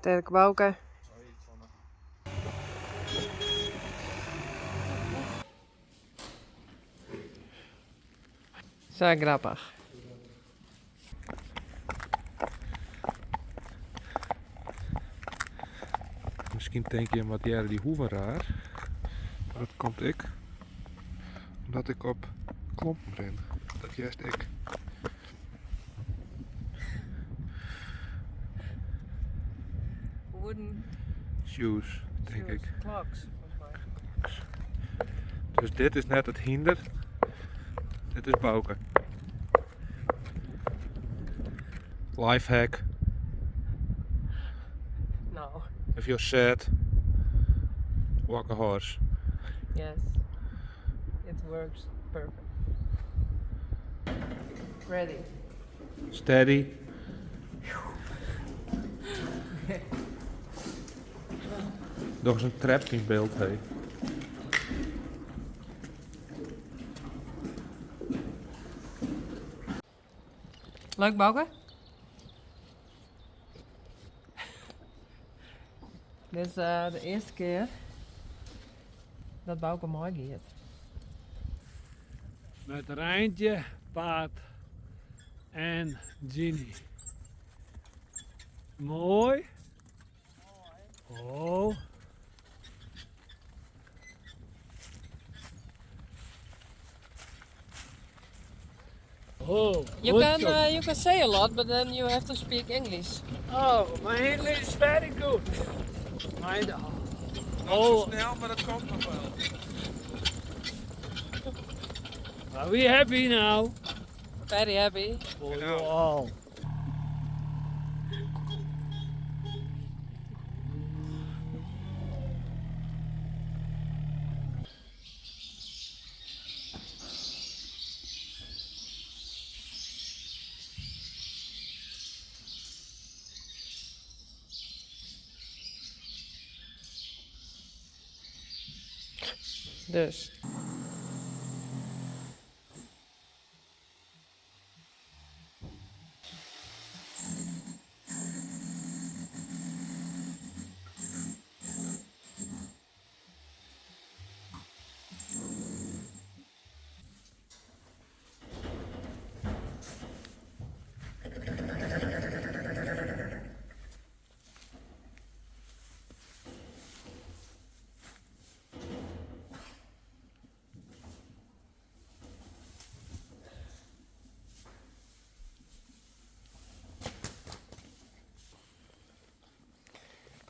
Sterk Bauke. Sa grappich. Miskien tinke jim wat hearre dy hoeven raar, mar dat komt ek omdat ik op klompen rin. Dat hearst ek. Wooden Shoes, tink ik. Clogs, folgens my. Clogs. Dus dit is net it hynder, dit is Bauke. Lifehack. No. If you're sad, walk a horse. Yes. It works perfect. Ready. Steady. Doch ris in trep yn byld, hé. Leuk Bauke? Dit is de earste kear dat Bauke meigiet. Met Reintje, Paat en Ginny. Mooi. Oh. Oh, You goed can zo. you can say a lot, but then you have to speak English. Oh, my English is very good. Mijn Not Oh. zo snel, maar dat komt nog wel. Are we happy now? Very happy. For Ja. you all. Dus.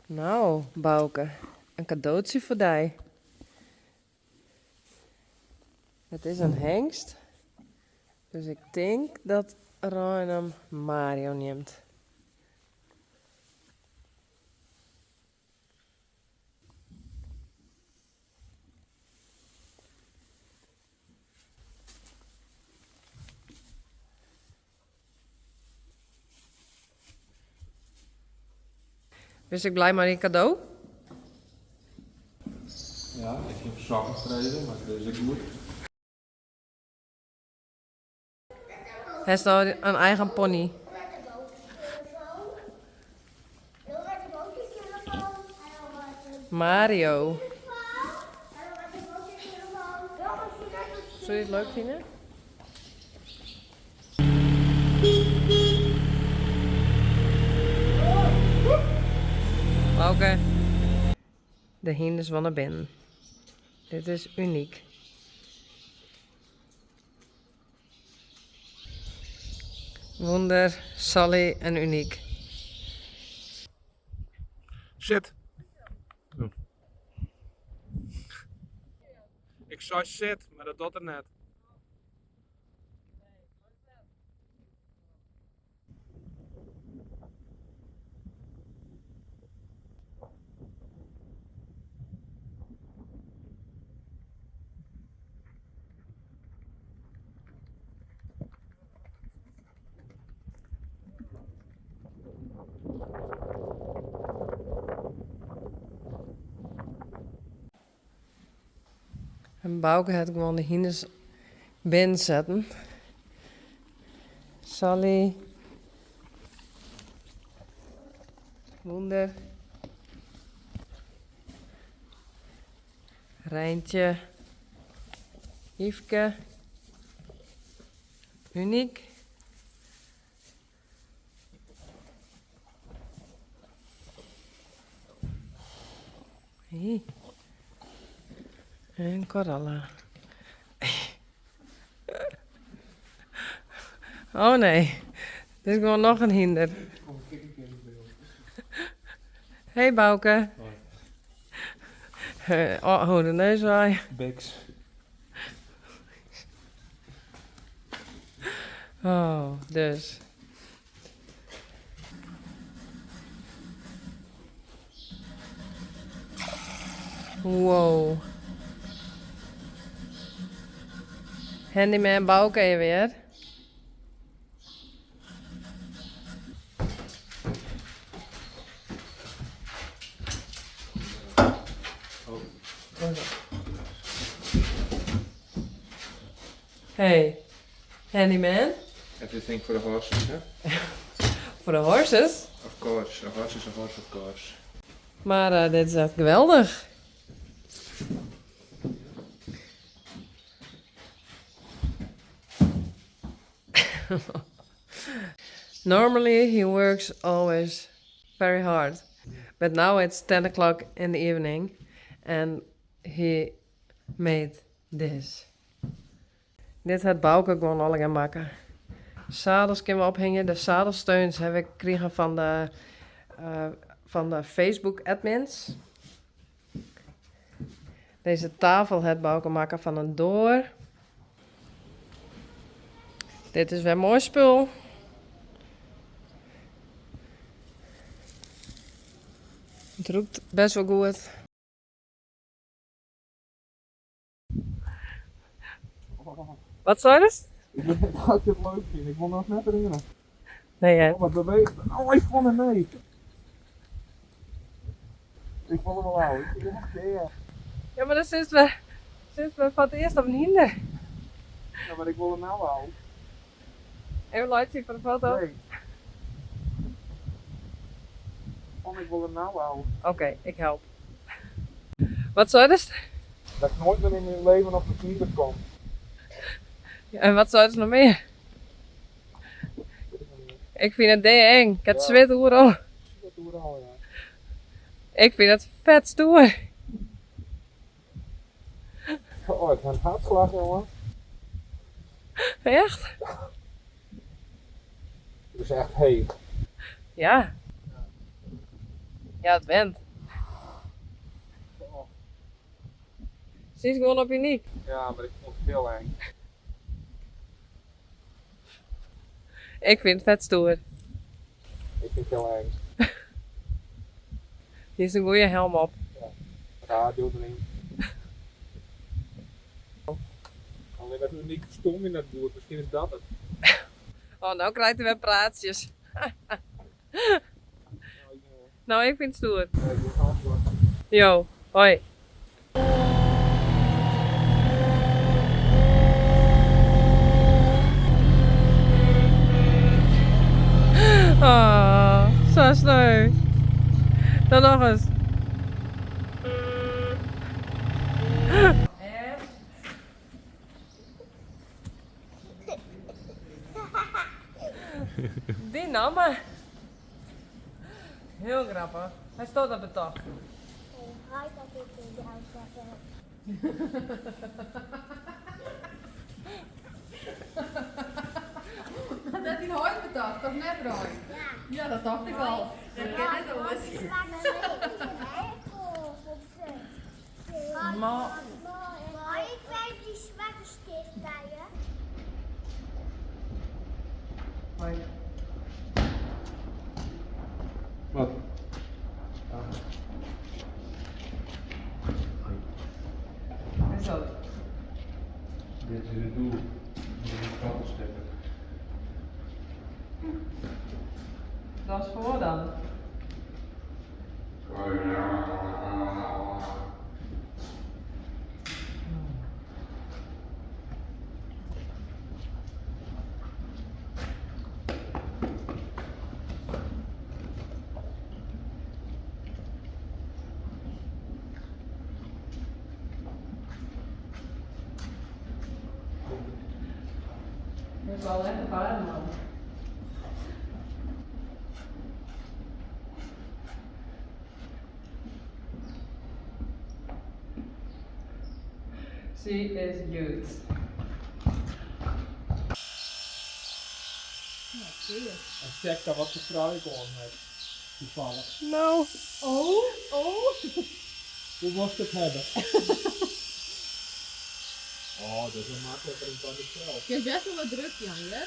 No, Bauke, in kadootsje foar dy. It is in hengst, dus ik tink dat Rein him Mario neamt. Bist ek blij mei dyn kado? Ja, ik hie om sokken frege, mar dit is ek goed. Hast no in eigen pony? Mario. Soe je it leuk fine? Oké. De hynders wolle nei binnen. Dit is unyk. Wûnder, Sally en unyk. Sit. Ik sei sit, mar dat docht er net. En Bauke hat gewoan de hynders binnen setten. Sally. Wûnder. Reintje. Yfke. Uniek. Hey. En Coralla. Oh nee, dit is gewoan noch in hynder. Hey Bouke. Hoi. Oh, hoe de neus waai. Bix. Oh, dus. Wow. Handyman Bouke even weer. Hey, handyman. Everything for the horses, hè? For the horses? Of course, a horse is a horse, of course. Maar dit is echt geweldig. Normally he works always very hard. But now it's 10 o'clock in the evening and he made this. Dit hat Bouke gewoan allegear makke. Zadels kinne we ophingje. De zadelsteuns ha ik krigen fan de Facebook admins. Deze tafel hat Bouke makke fan in doar. Dit is wer moai spul. It rûkt best wol goed. Wat seidest? Ik wit net oft ik dit leuk fyn. Ik wol noch net rinne. Nee, hè? Oh, wat beweecht. Oh, ik fûn it nee. Ik wol der wol ôf. Ik fyn it echt dea. Ja, mar dan sitst wer foar it earst op in hynder. Ja, mar ik wol der no ôf. Even laitsje foar de foto. Nee. Fan, ik wol der no ôf. Oké, ik help. Wat seidest? Dat ik noait mear yn myn leven op de hynder kom. En wat seidest noch mear? Ik fyn it dea-eng. Ik ha it swit oeral. Swit oeral, ja. Ik fyn it fet stoer. Oh, ik ha in hertslach, jongen. Echt? Het is echt heech. Ja. Ja, it went. Sitst gewoan op Uniek. Ja, mar ik fûn it hiel eng. Ik fyn it fet stoer. Ik fyn it hiel eng. Hiest in goede helm op. Ja, radio deryn. Allinnich dat Uniek ferstie my net goed, miskien is dat it. Oh, no krijt er wer praatsjes. No, ik fyn it stoer. Jo, hoi. Oh, sa sneu. Dan noch ris. Dy namme. Hiel grappich. Hasto dat betocht? Dat hat dyn heit betocht, of net Rein? Ja, dat tocht ik al. Dat kin net oars. Ik weet die zwarte stift bij je. Hoi. Wat? Wat is dat? Dit is het doel. Dit is het kattenstekker. Dat is voor dan. Bist wel echt een paardenman. She is huge. En check dan wat de trui oan hat. Toevallig. Nou. Oh, oh. Hoe moest het hebben? Oh, dat is wel makkelijker dan ik zelf. Je hebt best wel wat druk, Jan, hè?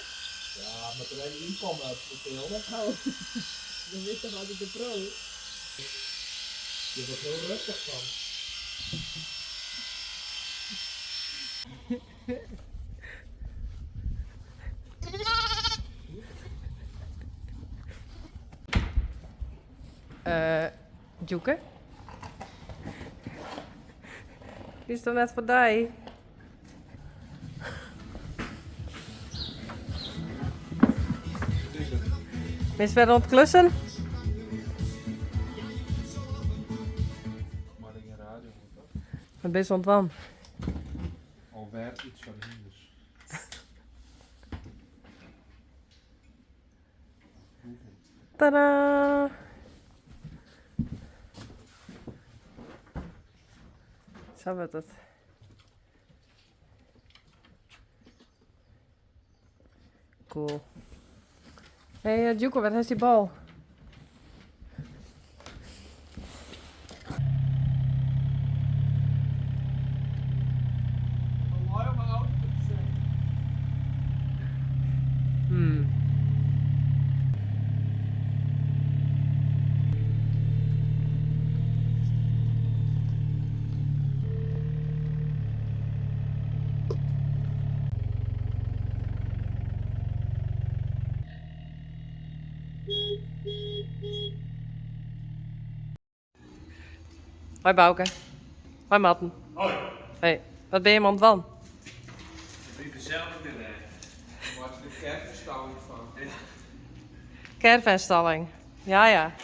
Ja, maar er even inkomen uit Mathilde. Oh, dan is toch altijd de pro. Je wordt heel rustig van. Djoeke? Die is toch net voor die? Ben je verder aan het klussen? Maar ik een radio moet toch? Wat ben je aan het wan? Alweer iets van hinders. Tadaa! Zo wordt het. Cool. Hey, Djoeke, wat is die bal? Hoi Bouke. Hoi Matten. Hoi. Hey, wat ben je aan het wan? Ik ben zelf in de Waar is de kerkverstalling van? Caravanstalling. Ja, ja.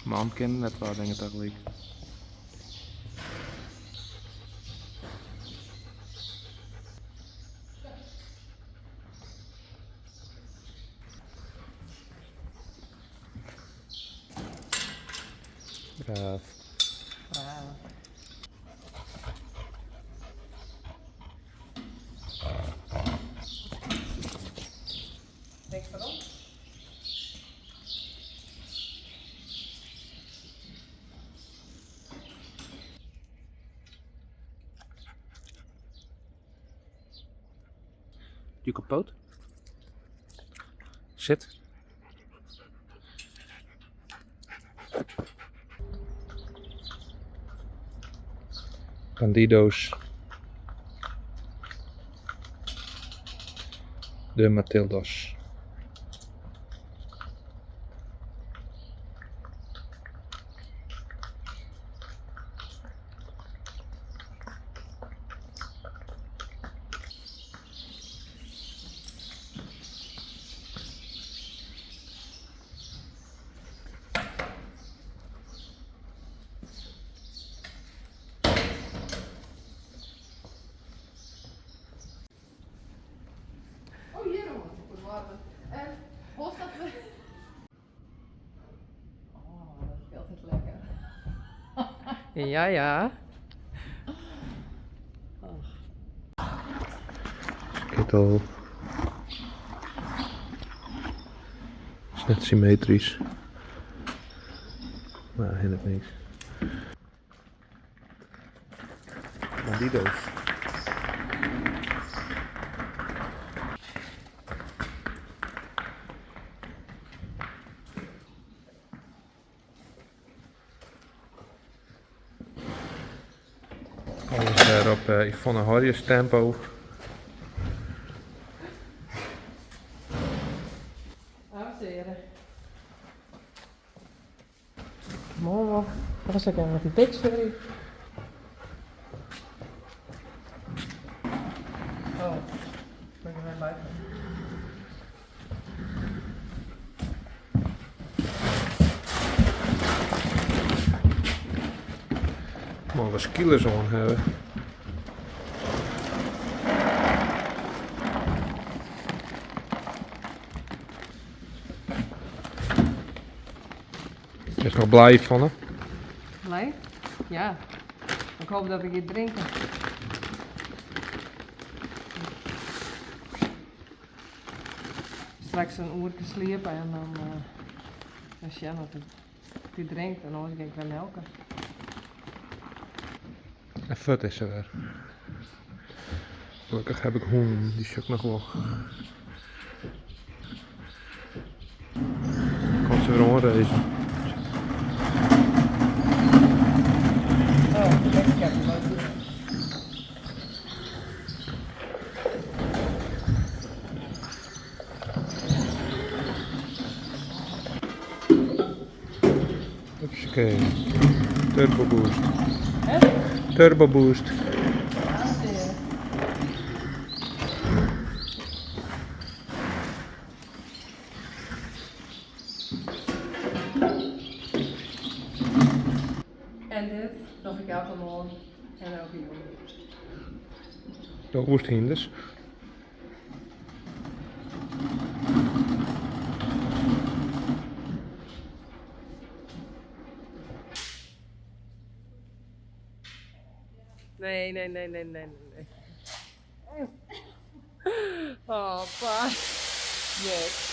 Man kende net wel dingen tegelijk. Braaf. Braaf. Denk waarom? Je kapot? Zit. Bandido's. De Matildas. Oh, hier nog. Goed En was dat we. Oh, dat is altijd lekker. Ja, ja. Kittel. Is net symmetrisch. Maar helemaal niks. Bandido's. Alles daar op Yvonne Horjes tempo. Dames en heren. Mooi. Dat was ook even een pik, sorry. Oh, ben ik er bij van. Moatte we skeelers oan hawwe. Is noch blij fan hè? Blij? Ja. Ik hoop dat ik iets drinken. Straks in oerke sliepe en dan uh, sjen oft it dy drinkt en oars gean ik wer melke. En fuort is se wer. Gelokkich ha ik hûnen, dy sjoch ik noch wol. Komt se wer oanracen. Oh, ik heb hem ook. Hupsakee. Turbo boost. Hè? Turbo boost. Ja, zie je. En dit doch ik elke moarn en elke jûn. Do woest hynders. Nee, nee, nee, nee, nee, nee. Oh, pa. Yes.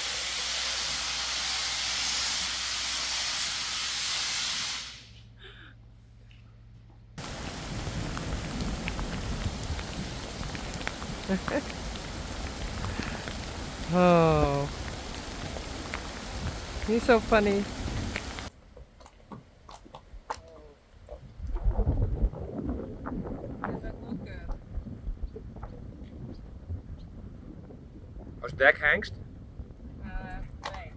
Oh. He's so funny. As dekhengst? Nee.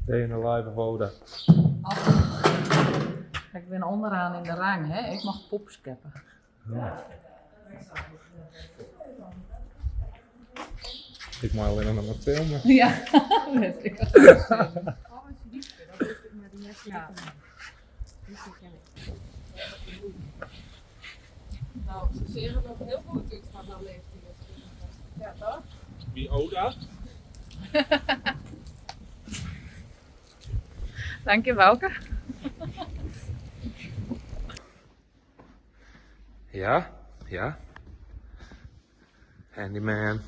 Day in the life of Oda. Ik ben onderaan in de rang, hè? Ik mag pop skeppen. Ik mei allinne noch mar filme. Ja, dat ik. Ja. Nou, ze zien er nog heel goed uit van dat leeftijd. Ja, toch? Wie Oda? Dank je, Bouke. Ja, ja. Handyman.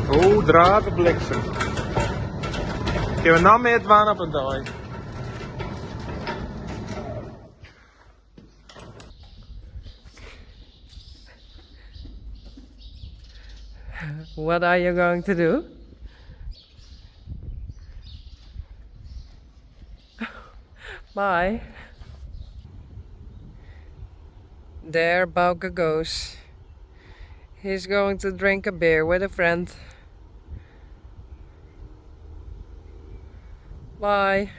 Oh, drave bliksem. Kinne we no mear dwaan op in dei? What are you going to do? Bye. There Bouke goes. He's going to drink a beer with a friend. Bye.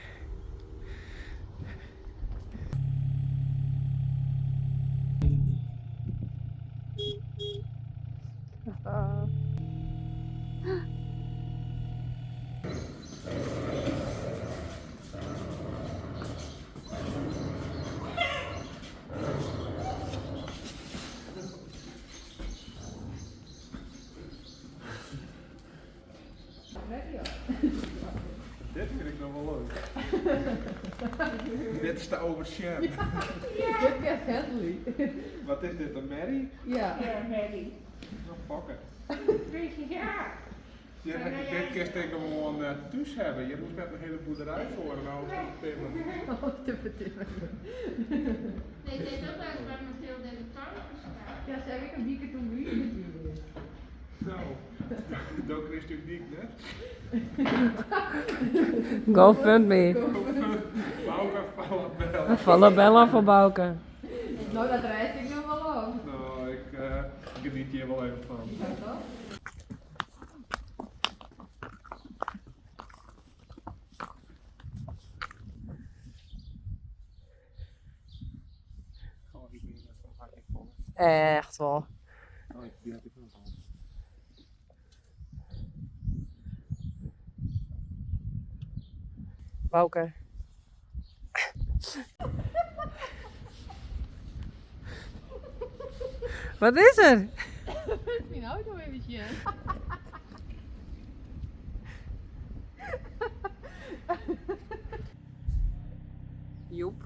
Dit vind ik nog wel leuk. Dit is de overshared. Dit is Henry. Wat is dit, een merrie? Ja. Nou, fuck it. Ja. Dit kinst ek gewoan thús hawwe. Je hoecht net in hiele boerderij foar en alles te timmen. Te vertimmen. Nee, het heeft ook wel eens bij Mathilde in de tuin gestaan. Ja, ze hebben een weekend om natuurlijk. Nou, dat is natuurlijk niet, hè? GoFundMe. Bouke, Fallabella. Fallabella voor Bouke. No, dat rêd ik noch wol op. No, ik geniet hjir wol even fan. Ja, toch? Echt wol. Oh, die had ik nog al. Bouke. Wat is er? Myn auto even sjen. Joep.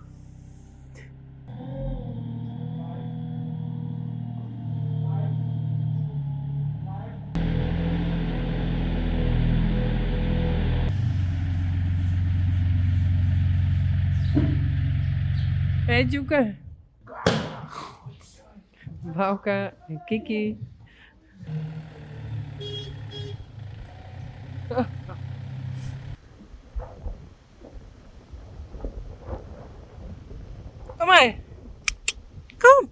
Hey Djoeke. Bouke en Kiki. Kom maar. Kom.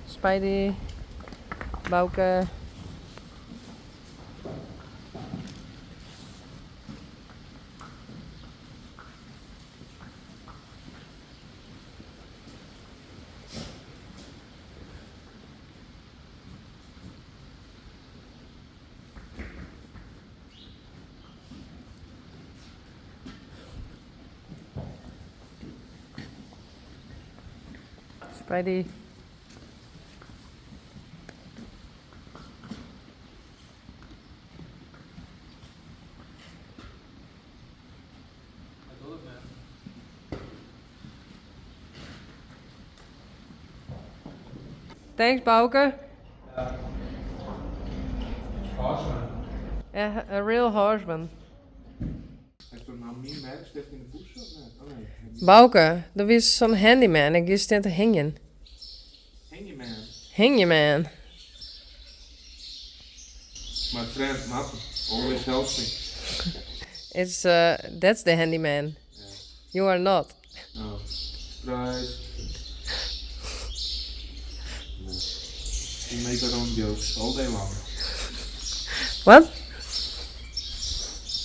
Spidey. Bouke. Spidey. Thanks, Bouke. Horseman. Yeah, a real horseman. Heeft er nou meer merkstift in de poes of net? Oh nee. Bouke, dat is zo'n handyman. Ik is te hingen. Handyman. Handyman. My friend Martin always helps me. It's that's the handyman. You are not. Oh, surprise. No. We make our own jokes all day long. What?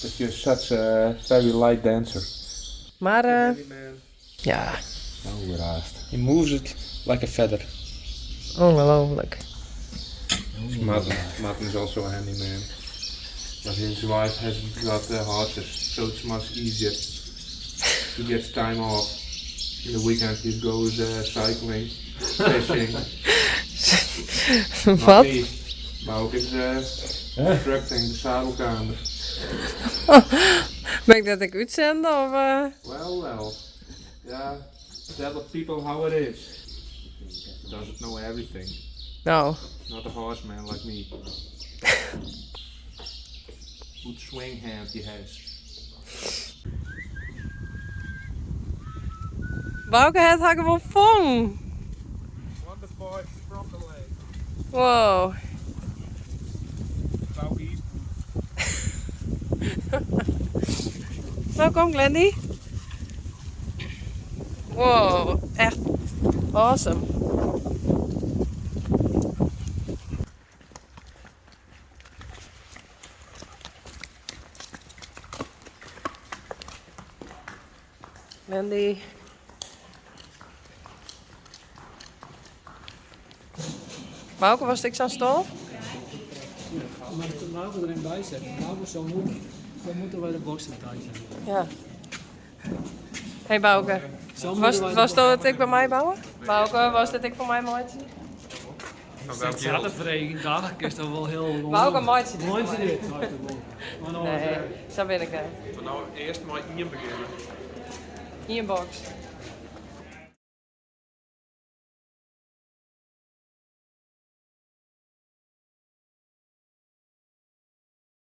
But you're such a very light dancer. Maar Handyman. ja, Oh, raast. He moves it like a feather. ongelooflijk. Martin, Martin is also a handyman. But his wife hasn't got the horses, so it's much easier. He gets time off. In the weekend he goes cycling, fishing. Not Wat? me. Bouke is constructing de zadelkamer. Ben ik dat ik uitzenden of? Well, well. Yeah, tell the people how it is. Doesn't know everything. Nou, Not a horseman like me. Good swing hand he has. Bouke het haar gewoon vong. Wonder boy from the lake. Wow. Bouke Eastwood. Nou, kom Glendy. Wow, echt awesome. Glendy. Bouke, was ik zo'n stol? Maar de nagel erin bij zetten. Nagel zo moeten wij de boxen thuis zijn. Ja. Hey Bouke, Zo moeten was, wij de was dat het ik bij mij bouwen? Bouke, was dit ik voor mij mooitje? Zaterdag, dag is dat wel heel... Bouke, mooitje. Mooitje dit, zou ik het wel. Maar nou, Nee, zo ben ik net. We nou eerst maar één beginnen. Eén box.